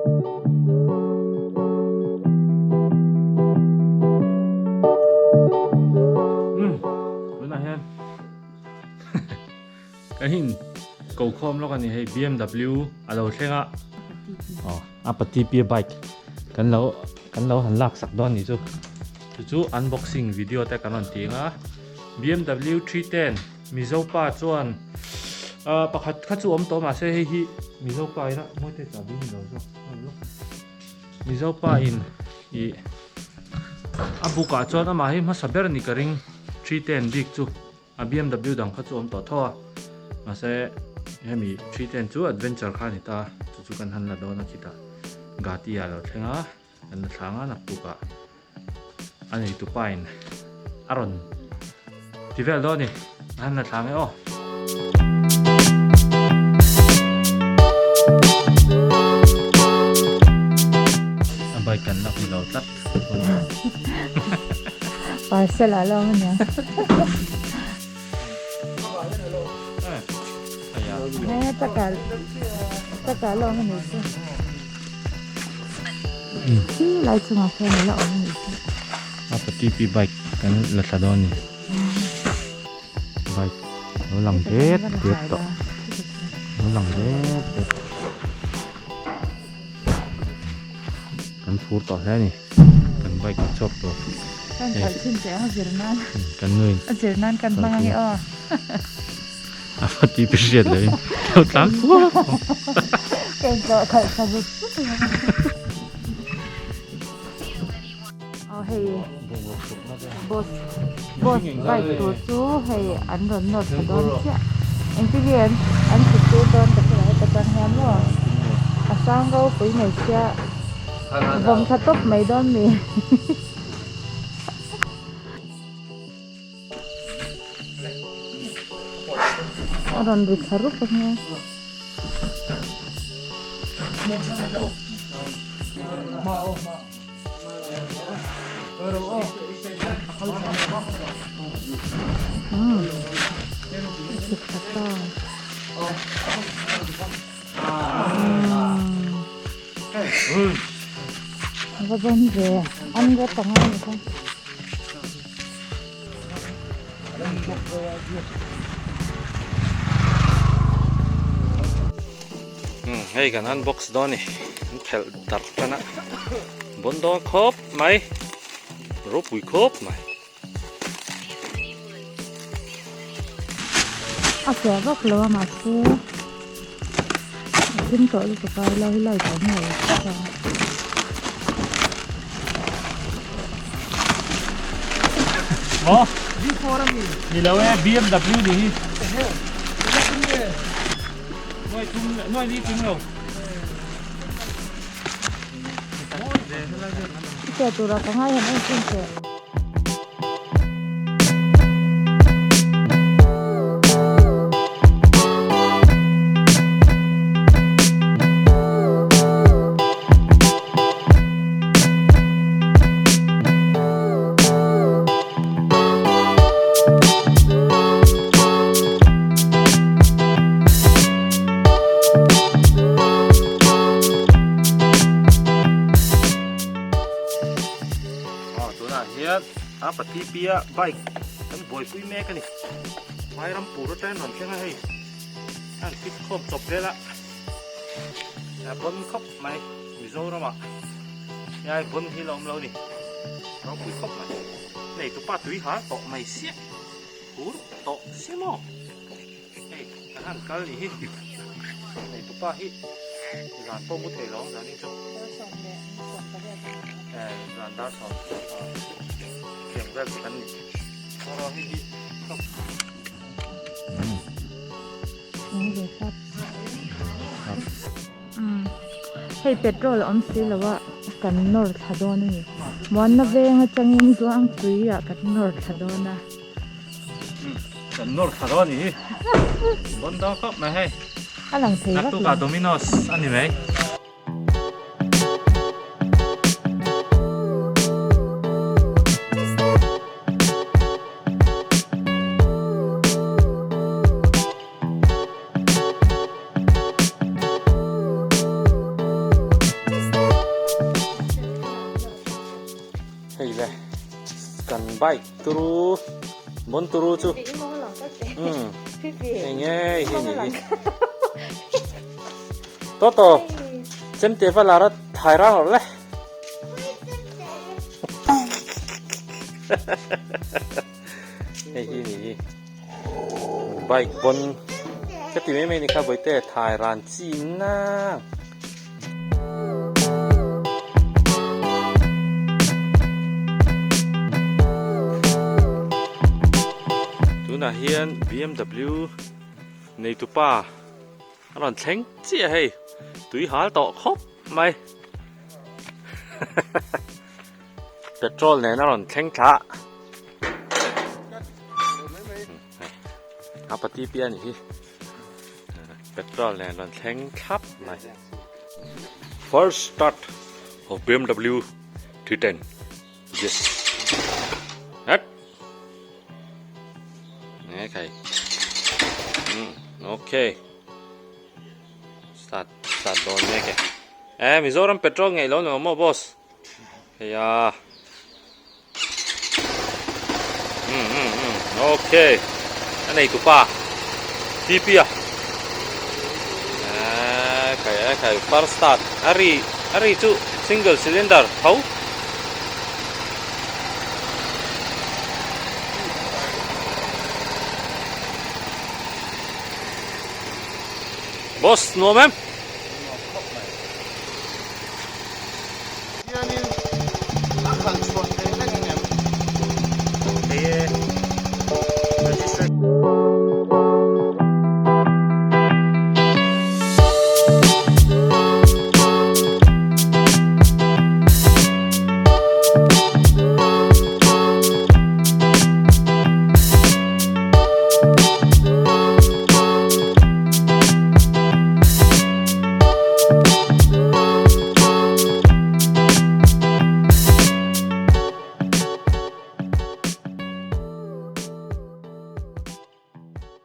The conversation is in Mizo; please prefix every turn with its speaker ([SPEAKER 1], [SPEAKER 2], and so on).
[SPEAKER 1] Umm tunah hian kan in ko khawm lawk a ni hei bmw a lo thleng a aw a pati pi bike kan lo kan lo han lak sak dawn a nih chu chu chu unboxing video te kan rawn ti ang a bmw 310 Mizo pa chuan ah pakhat kha chu awm tawh mahse hei hi Mizo pa ina mawi te chahbi ni lo zawk Mizo pa in ih a book ah chuan amah hi hmasa ber a ni ka ring 310 bik chu a bmw dang kha chu awm tawh tho a mahse hemi 310 chu adventure kha a ni ta chu chu kan han la dawn a khitah gati ah a lo thleng a. Kan la thlang a naktuk ah a neitu pa in a rawn ti vel dawn a ni a han la thlang e aw. A bike kan lak ni lo tlat.
[SPEAKER 2] Parcel ah lawm ania. He taka taka lawm ani chu. Khi lai chungah khian a la awm anih chu.
[SPEAKER 1] A pati pi bike kan la thla dawn a ni. Bike lo lang det det tawh. Lo lang det det. Kan phur tawh hle a ni. Kan bike a chhuak tawh.
[SPEAKER 2] Kan khalh chhin teh ang a zir nan.
[SPEAKER 1] Kan nuin.
[SPEAKER 2] A zir nan kan hmang ang i aw.
[SPEAKER 1] A va ti pi hriat loh in lo tlang fuak ang.
[SPEAKER 2] Ka intlawh khalh tha zut zut ang. Aw hei boss boss bike tur chu hei an rawn nawr thla dawn chiah. Engtin nge an an thut tir dawn ka hre lo heta tang hian maw a sang ropui mai sia vawm thla tawp mai dawn mi. A rawn ri thla rup a nia. Umm a chhuk thla ta. Umm a va dawn ve an rawt ang a ni kha.
[SPEAKER 1] Hei kan unbox dawn a ni an phelh darh tan a bawn dawn khawp mai ropui khawp mai.
[SPEAKER 2] A fiah vak lo a mahse a thim tawh lutuk a helai hi light a awm lo tlat a.
[SPEAKER 1] Maw? Ni lo e BMW ni hi. Nuai thum nuai ni thum lo.
[SPEAKER 2] Chutiang tura ka ngai han en thin che.
[SPEAKER 1] Aw tunah hian a pati pia bike kan buaipui mek a ni Vairampur atangin rawn thleng a hei a han fit khawm chawp vel a a bawn khawp mai Mizoram ah hei bawn hi la awm lo a ni ropui khawp mai nei tupa tui har tawh mai siah phur tawh sia maw. Hei kan han kal nih hi nei tupa hi zan pawh mu thei lo ang zan hi chu eh zan dar sawm tiang vel chu kan ni rawh hei hi
[SPEAKER 2] Hei petrol a awm si lo a kan nawr thla dawn a ni muanna veng atangin Zuangtui ah kan nawr thla dawn a.
[SPEAKER 1] Kan nawr thla dawn a ni hi. Bawn dawn khawp mai hei.
[SPEAKER 2] A lang thei vak lo.
[SPEAKER 1] Naktukah Domino's a ni mai. Bike turu bon turu chu umm hei ngei hi ni hi Toto chemte va lar a thai rang rawh le hei hi ni hi bike bon ka ti mai mai ni kha bawihte thai ran chi nang. Tunah hian BMW neitupa a rawn thleng chiah hei tui hal tawh khawp mai petrol nen a rawn thleng thla a pati piah a nih hi. Petrol nen rawn thleng thlap mai. First start of BMW 310 yes. Het. Nge khai. Okay. Start start dawn mek e. Eh Mizoram petrol ngei lo ni maw boss. Heia. Um um um okay. A nei tupa. TP a. Eh khai eh khai first start. A ri a ri chu single cylinder tho. Boss nuam em?